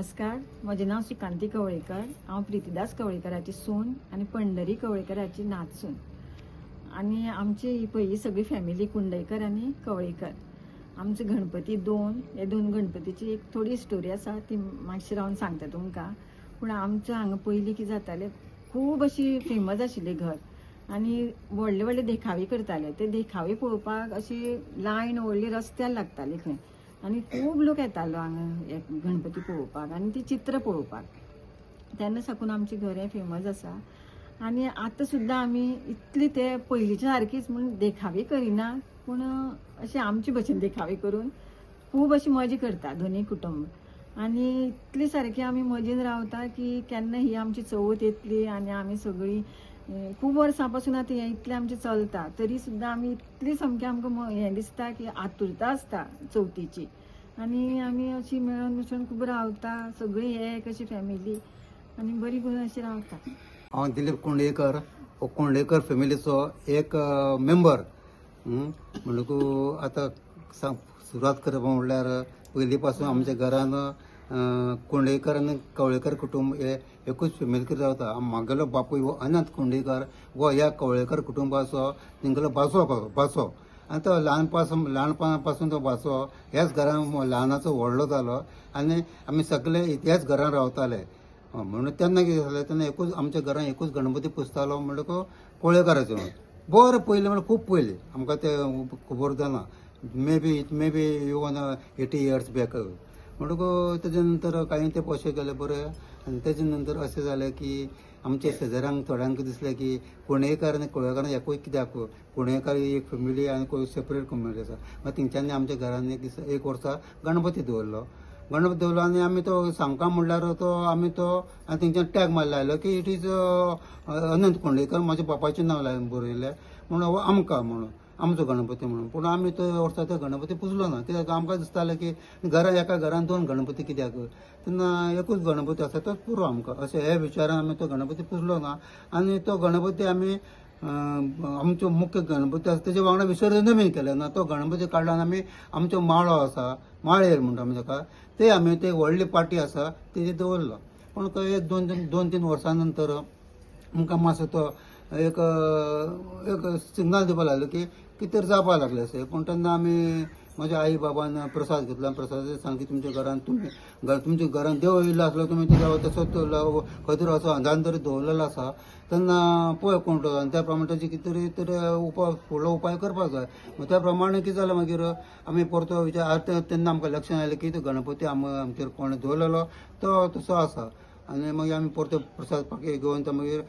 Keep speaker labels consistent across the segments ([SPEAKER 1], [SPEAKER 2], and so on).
[SPEAKER 1] नमस्कार, म्हजें नांव सुकांती कवळेकर. हांव प्रितीदास कवळेकराची सून आनी पंढरी कवळेकराची नातसून. आनी आमची ही पयली सगळी फॅमिली कुंडयकर आनी कवळेकर. आमचे गणपती दोन, हे दोन गणपतीची एक थोडी स्टोरी आसा, ती मातशी रावन सांगता तुमकां. पूण आमच्या हांगा पयलीं कितें जातालें, खूब अशी फेमस आशिल्ली घर आनी व्हडले व्हडले देखावे करताले. ते देखावे पळोवपाक अशी लायन व्हडली रस्त्यार लागताली खंय आनी खूब लोक येतालो हांगा हे गणपती पळोवपाक आनी ती चित्र पळोवपाक. तेन्ना साकून आमचें घर हें फेमस आसा आनी आतां सुद्दां आमी इतली ते पयलींच्या सारकीच म्हूण देखावे करिना, पूण अशें आमचे भशेन देखावे करून खूब अशी मजा करता दोनूय कुटुंब. आनी इतली सारकी आमी मजेन रावता की केन्ना ही आमची चवथ येतली आनी आमी सगळीं खूब वर्सां पासून आतां हें इतलें आमचें चलता, तरी सुद्दां आमी इतली सामकें आमकां हें दिसता की आतुरता आसता चवथीची. आनी आमी अशी मेळून मिसळून खूब रावता सगळीं एक अशी फॅमिली आनी बरी करून अशी रावता.
[SPEAKER 2] हांव दिलीप कोंडेकर, हो कोंडेकर फॅमिलीचो एक मेंबर. म्हणटकू आतां सुरवात करप म्हणल्यार पयलीं पासून आमच्या घरान कोंडेकर आनी कवळेकर कुटुंब हे एकूच फॅमिली रावता. म्हागेलो बापूय हो अनंत कोंडेकर, हो ह्या कवळेकर कुटुंबाचो तेंगेलो भाचो भाचो आनी तो ल्हानपणा पासून तो भाचो ह्याच घरान ल्हानाचो व्हडलो जालो आनी आमी सगळे ह्याच घरान रावताले. म्हणून तेन्ना कितें जालें, तेन्ना एकूच आमच्या घरान एकूच गणपती पुजतालो म्हणटकूच कोळेकाराचो. बरें पयलीं म्हणल्यार खूब पयलीं, आमकां तें खबर जायना, maybe even 80 years back. म्हणटकूच तेजे नंतर कांय ते पयशे गेले बरें. आनी तेजे नंतर अशें जालें की आमच्या शेजाऱ्यांक थोड्यांक दिसलें की कोणेकार आनी कोळेकार एकूय कित्याक, कोणेकार एक फॅमिली आनी सेपरेट कम्युनिटी आसा. मागीर तेंच्यांनी आमच्या घरान एक दीस एक वर्सा गणपती दवरलो. गणपती दवरलो आनी आमी तो सामका म्हणल्यार तो आमी तो आनी तेंच्यान टॅग मारलो लायलो की it is अनंत कोंडेकर, म्हाज्या बापायचें नांव लावन बरयलें म्हणून हो आमकां म्हणून आमचो गणपती म्हणून. पूण आमी तो वर्सा तो गणपती पुजलो ना, कित्याक आमकां दिसतालें की घरान एका घरान दोन गणपती कित्याक, तेन्ना एकूच गणपती आसा तोच पुरो आमकां, अशें हे विचारान आमी तो गणपती पुजलो ना. आनी तो गणपती आमी आमचो मुख्य गणपती आसा तेजे वांगडा विसर्जन बी केलें ना. तो गणपती काडलो आनी आमी आमचो माळो आसा, माळयेर म्हणटा आमी ताका, ते आमी ते व्हडली पाटी आसा तेजेर दवरलो. पूण एक 2-3 वर्सां नंतर आमकां मातसो तो एक एक सिग्नल दिवपाक लागलो की कितें तरी जावपाक लागलें अशें. पूण तेन्ना आमी म्हज्या आई बाबान प्रसाद घेतलो आनी प्रसादाचेर सांगलें की तुमच्या घरान तुमी तुमच्या घरान देव येयल्लो आसलो, तुमी तेज्या तसोच खंय तरी असो अंदान तरी दवरलेलो आसा, तेन्ना पळय कोण तो आनी त्या प्रमाणे ताजी कितें तरी तर उपाय फुडलो उपाय करपाक जाय. मागीर त्या प्रमाणे कितें जालें, मागीर आमी परतो विचार तेन्ना आमकां लक्षांत आयलें की तो गणपती आमचेर कोणें दवरलेलो तो तसो आसा. आनी मागीर आमी परतो प्रसाद पाकी घेवन तो मागीर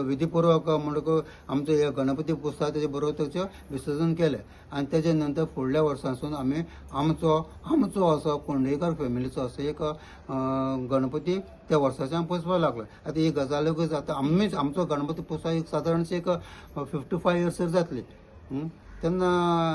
[SPEAKER 2] विधीपुर्वक म्हणटकूच आमचो हे गणपती पुजता तेजे बरोबर तेचें विसर्जन केलें. आनी तेजे नंतर फुडल्या वर्सासून आमी आमचो असो कोंडेकर फॅमिलीचो असो एक गणपती त्या वर्साच्यान पुजपाक लागलो. आतां ही गजाल आतां आमीच आमचो गणपती पुजपाक एक सादारणशी एक 55 इयर्स जातली. तेन्ना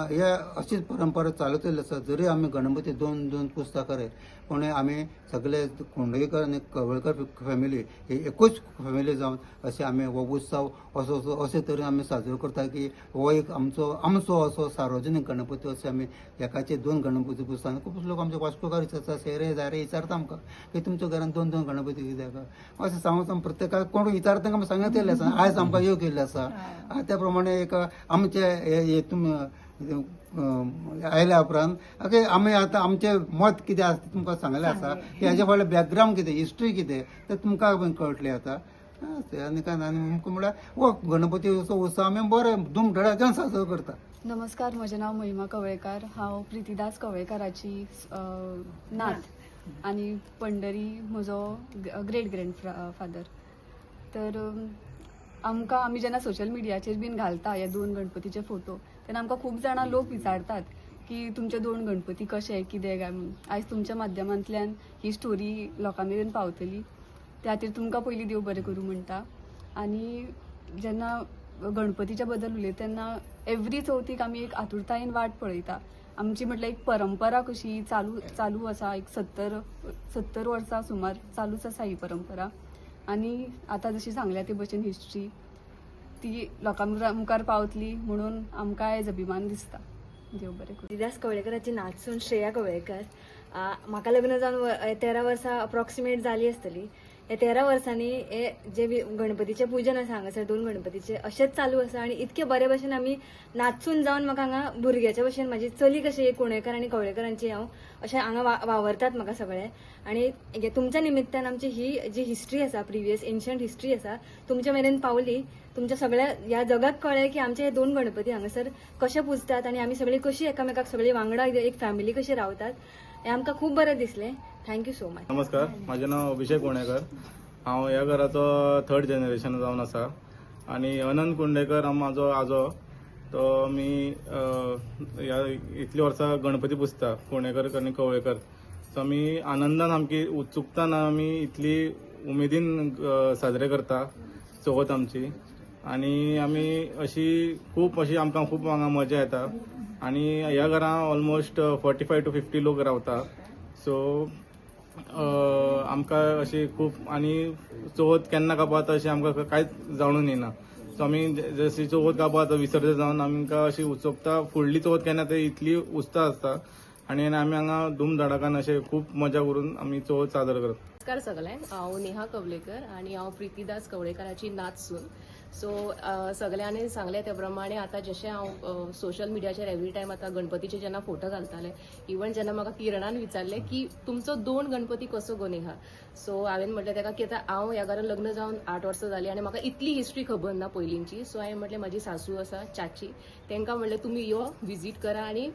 [SPEAKER 2] हे अशीच परंपरा चालत येयल्ली आसा. जरी आमी गणपती दोन दोन पुजता खरें, पूण आमी सगळे कोंडयेकर आनी कवळकर फॅमिली ही एकूच फॅमिली जावन अशें आमी हो उत्सव असो असो अशे तरेन आमी साजरो करता की हो एक आमचो असो सार्वजनीक गणपती अशें आमी एकाचे दोन गणपती पुजता. आनी खूब लोक आमचे वास्कोकार विचारता, शेरे दारे विचारता आमकां की तुमच्या घरान दोन दोन गणपती कित्याक अशें सांगून सांगून प्रत्येकाक कोण विचारता तांकां आमी सांगत येयल्लें आसा. आयज आमकां योग्य येयल्लें आसा. त्या प्रमाणे एक आमचे हे तुमी आयल्या उपरांत ओके आमी आतां आमचें मत कितें आसा तें तुमकां सांगलें आसा की हाजे फाटलें बॅकग्रावंड कितें, हिस्ट्री कितें तें तुमकां कळटलें आतां. तें आनी काय ना. आनी आमकां म्हळ्यार हो गणपती उत्सव आमी बरें धुमधडाक्यान साजरो करता.
[SPEAKER 3] नमस्कार, म्हजें नांव महिमा कवळेकार. हांव प्रितीदास कवळेकाराची नात आनी पंढरी म्हजो ग्रेट ग्रँड फादर. तर आमकां आमी जेन्ना सोशल मिडियाचेर बीन घालता हे दोन गणपतीचे फोटो, तेन्ना आमकां खूब जाणां लोक विचारतात की तुमचे दोन गणपती कशे कितें काय म्हणून. आयज तुमच्या माध्यमांतल्यान ही स्टोरी लोकां मेरेन पावतली, त्या खातीर तुमकां पयलीं देव बरें करूं म्हणटा. आनी जेन्ना गणपतीच्या बद्दल उलयता तेन्ना एवरी चवथीक आमी एक आतुरतायेन वाट पळयता. आमची म्हटल्यार एक परंपरा कशी चालू चालू आसा, एक 70 वर्सां सुमार चालूच आसा ही परंपरा. आनी आतां जशी सांगल्या ते भशेन हिस्ट्री ती लोकां मुखार पावतली म्हणून आमकां आयज अभिमान दिसता. देव बरें करूं.
[SPEAKER 4] दिदास कवळेकराची नातसून श्रेया कवळेकर. म्हाका लग्न जावन 13 वर्सां अप्रॉक्सिमेट जाली आसतली. ह्या 13 वर्सांनी हे जे गणपतीचें पुजन आसा हांगासर 2 गणपतीचे अशेंच चालू आसा आनी इतके बरे भशेन आमी नाचून जावन म्हाका हांगा भुरग्याच्या भशेन म्हाजी चली कशी कुणेकर आनी कवळेकरांची हांव अशें हांगा वावरतात म्हाका सगळे. आनी तुमच्या निमित्तान आमची ही जी हिस्ट्री आसा, प्रिवियस एन्शंट हिस्ट्री आसा, तुमच्या मेरेन पावली. तुमच्या सगळ्या ह्या जगाक कळ्ळें की आमचे हे 2 गणपती हांगासर कशे पुजतात आनी आमी सगळी कशी एकामेकाक सगळी वांगडा एक फॅमिली कशी रावतात हें आमकां खूब बरें दिसलें. Thank you so much.
[SPEAKER 5] नमस्कार, म्हाजें नांव अभिषेक कुणेकर. हांव ह्या घराचो थर्ड जनरेशन जावन आसा आनी अनंत कुंडेकर म्हाजो आजो. तो आमी ह्या इतलीं वर्सां गणपती पुजता, कुणेकर आनी कवळेकर. सो आमी आनंदान, सामकी उत्सुकतान आमी इतली उमेदीन साजरे करता चवथ आमची. आनी आमी अशी खूब अशी आमकां खूब हांगा मजा येता. आनी ह्या घरां ऑलमोस्ट 45 to 50 लोक रावता. सो आमकां अशी खूब आनी चवथ केन्ना कापाता अशें आमकां कांयच जाणून येना. सो आमी जशी चवथ कापाता विसर्जन जावन आमकां अशी उत्सुकता फुडली चवथ केन्ना ते इतली उत्साह आसता. आनी आमी हांगा धूमधडाकान अशें खूब मजा करून आमी चवथ सादर करता.
[SPEAKER 6] नमस्कार सगळ्यांक, हांव नेहा कवलेकर आनी हांव प्रितीदास कवळेकराची नात सून. सो सगळ्यांनी सांगलें त्या प्रमाणे आतां जशें हांव सोशल मिडियाचेर एवरी टायम आतां गणपतीचे जेन्ना फोटो घालताले, इवन जेन्ना म्हाका किरणान विचारलें की तुमचो 2 गणपती कसो गो नेहा, सो हांवें म्हटलें ताका की आतां हांव ह्या घरान लग्न जावन 8 वर्सां जालीं आनी म्हाका इतली हिस्ट्री खबर ना पयलींची. सो हांवें म्हटलें म्हाजी सासू आसा चाची, तांकां म्हणलें तुमी यो विजीट करा आनी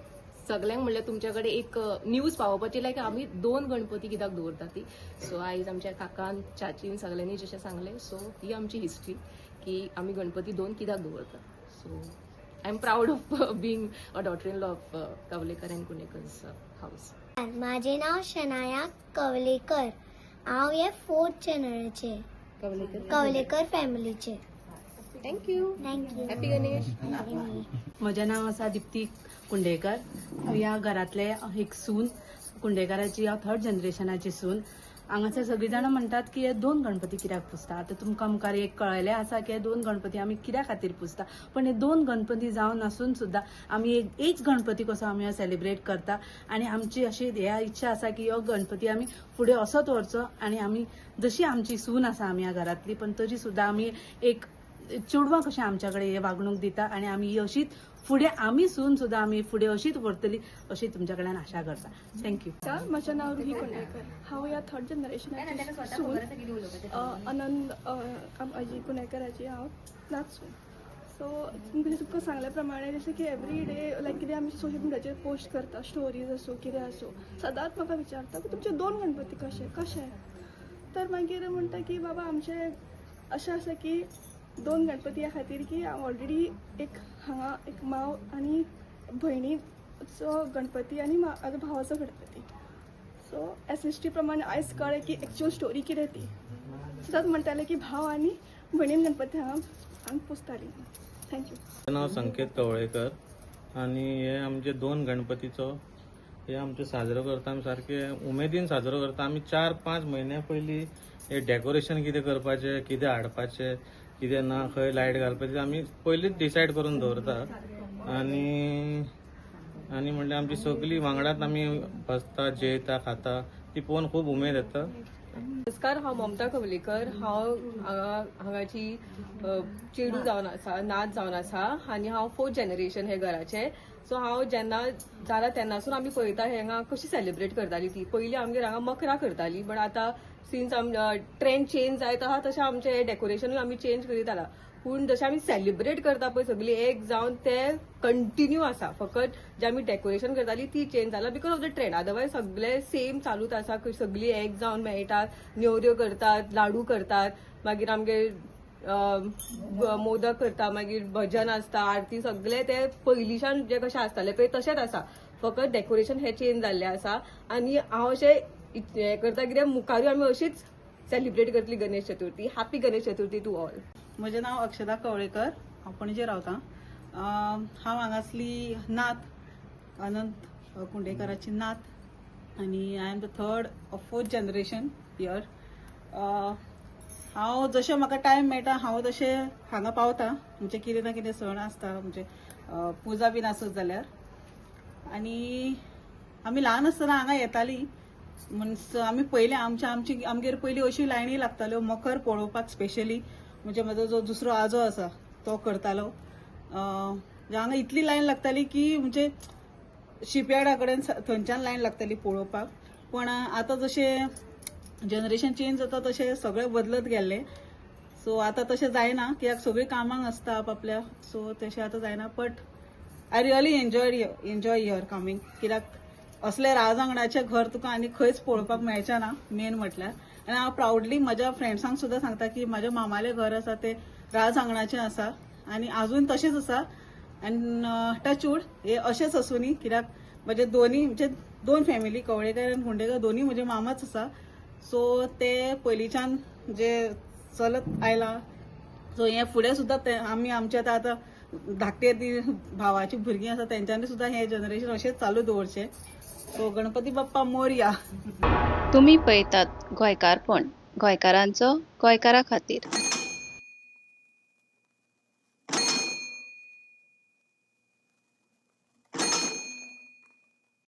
[SPEAKER 6] सगळ्यांक म्हणल्यार तुमच्या कडेन एक न्यूज पावोवपाची, लायक आमी 2 गणपती कित्याक दवरता ती. सो आयज आमच्या काकान चाचीन सगळ्यांनी जशें सांगलें, सो ही आमची हिस्ट्री की आमी गणपती 2 कित्याक दवरता. So I am proud of being a daughter in law of Kavlekar and Kunekar's house.
[SPEAKER 7] माझे नाव शनाया कवलेकर. हांव हे 4th जनरेचे कवलेकर फॅमिलीचे.
[SPEAKER 6] Thank you.
[SPEAKER 7] Thank you.
[SPEAKER 6] Happy Ganesh.
[SPEAKER 8] म्हजें नांव आसा दिप्ती कुंडेकर. ह्या घरांतले एक सून, कुंडेकराची हांव 3rd जनरेशनाची सून. हांगासर सगळीं जाणां म्हणटात की हे 2 गणपती कित्याक पुजता. आतां तुमकां मुखार एक कळयलें आसा की हे 2 गणपती आमी कित्या खातीर पुजता. पण हे 2 गणपती जावन आसून सुद्दां आमी एक गणपती कसो आमी सेलिब्रेट करता. आनी आमची अशी ह्या इच्छा आसा की हो गणपती आमी फुडें असोच व्हरचो. आनी आमी जशी आमची सून आसा आमी ह्या घरांतली, पण तरी सुद्दां आमी एक चेडवां कशें आमच्या कडेन हे वागणूक दिता आनी आमी ही अशीच फुडें आमी सून सुद्दां आमी फुडें अशीच व्हरतली अशी तुमच्या कडल्यान आशा करता. Thank you.
[SPEAKER 9] म्हजें नांव रुही कुंडेकर. हांव ह्या 3rd जनरेशनाची सून, अनंत अजी कुणेकराची हांव नात सून. सो तुमकां सांगल्या प्रमाणे जशें की एवरी डे लायक कितें आमी सोशल मिडियाचेर पोस्ट करता, स्टोरीज आसूं कितें आसूं, सदांच म्हाका विचारता की तुमचे 2 गणपती कशे कशे. तर मागीर म्हणटा की बाबा आमचें अशें आसा की 2 गणपती ह्या खातीर की हांव ऑलरेडी एक हांगा एक माव आनी भयणीचो गणपती आनी म्हाज्या भावाचो Ganpati. So S S T प्रमाणे आयज कळ्ळें की एक्चुअल स्टोरी कितें ती. सदांच म्हणटाले की भाव आनी भयणीन गणपती हांगा आमी पुजतालीं. Thank you.
[SPEAKER 10] म्हजें नांव संकेत कवळेकर आनी हे आमचे 2 गणपतीचो हे आमचे साजरो करता. आमी सारके उमेदीन साजरो करता. आमी 4-5 म्हयन्या पयलीं हे डेकोरेशन कितें करपाचें, कितें हाडपाचें, कितें ना, खंय लायट घालपाची आमी पयलींच डिसायड करून दवरता. आनी आनी म्हणल्यार आमची सगळीं वांगडाच आमी बसता, जेयता, खाता, ती पळोवन खूब उमेद येता.
[SPEAKER 11] नमस्कार, हांव ममता कवलेकर. हांव हांगाची चेडू जावन आसा, नात जावन आसा आनी हांव 4th generation हे घराचें. सो हांव जेन्ना जाला तेन्नासून आमी पळयता हे हांगा कशी सेलिब्रेट करताली ती. पयलीं आमगेर हांगा मकरां करताली, बट आतां since trend change जायत आहा तशें आमचें डेकोरेशनूय आमी चेंज करीत आला. पूण जशें आमी सेलिब्रेट करता पळय सगळीं एक जावन ते कंटिन्यू आसा. फकत जे आमी डेकोरेशन करताली ती चेंज जाला because of the trend, otherwise सगळे सेम चालूच आसा. सगळीं एक जावन मेळटात, नेवऱ्यो करतात, लाडू करतात, मागीर आमगेर मोदक करता, मागीर भजन आसता, आरती, सगळे ते पयलींच्यान जे कशें आसताले पळय तशेंच आसा. फकत डेकोरेशन हें चेंज जाल्लें आसा. आनी हांव अशें हें करता कित्याक मुखारूय आमी अशीच सेलिब्रेट करतली Ganesh Chaturthi. Happy Ganesh Chaturthi to all.
[SPEAKER 12] म्हजें नांव अक्षदा कवळेकर. हांव पणजे रावतां. हांव हांगासली नात, अनंत कुंडेकराची नात आनी I am the 3rd or 4th generation here. हांव जशें म्हाका टायम मेळटा हांव तशें हांगा पावता. म्हणजे कितें ना कितें सण आसता, म्हणजे पुजा बीन आसत जाल्यार. आनी आमी ल्हान आसतना हांगा येताली म्हणस आमी पयलें आमच्या आमची आमगेर पयलीं अशी लायनी लागताल्यो मखर पळोवपाक स्पेशली. म्हणजे म्हजो जो दुसरो आजो आसा तो करतालो. हांगा इतली लायन लागताली की म्हणजे शिपयार्डा कडेन थंयच्यान लायन लागताली पळोवपाक. पण आतां जशें जनरेशन चेंज जाता तशें सगळें बदलत गेल्लें. सो आतां तशें जायना कित्याक सगळीं कामांक आसता आपापल्या, सो तशें आतां जायना. But I really enjoy here coming, कित्याक असलें राजांगणाचें घर तुका आनी खंयच पळोवपाक मेळचें ना मेन म्हटल्यार. आनी हांव प्रावडली म्हज्या फ्रेंड्सांक सुद्दां सांगता की म्हाज्या मामालें घर आसा तें राजांगणाचें आसा आनी आजून तशेंच आसा. आनी टचवूड हे अशेंच आसूं कित्याक म्हजे दोनी म्हणजे दोन फॅमिली कवळेकर आनी कुंडेकर दोनी म्हजे मामाच आसा. सो ते पयलींच्यान जे चलत आयला, सो हे फुडें सुद्दां ते आमी आमचे आतां आतां धाकटे ती भावाची भुरगीं आसा तेंच्यांनी सुद्दां हें जनरेशन अशेंच चालू दवरचें. सो गणपती बाप्पा मोरया.
[SPEAKER 13] तुमी पळयतात गोंयकारपण, गोंयकारांचो गोंयकारा खातीर.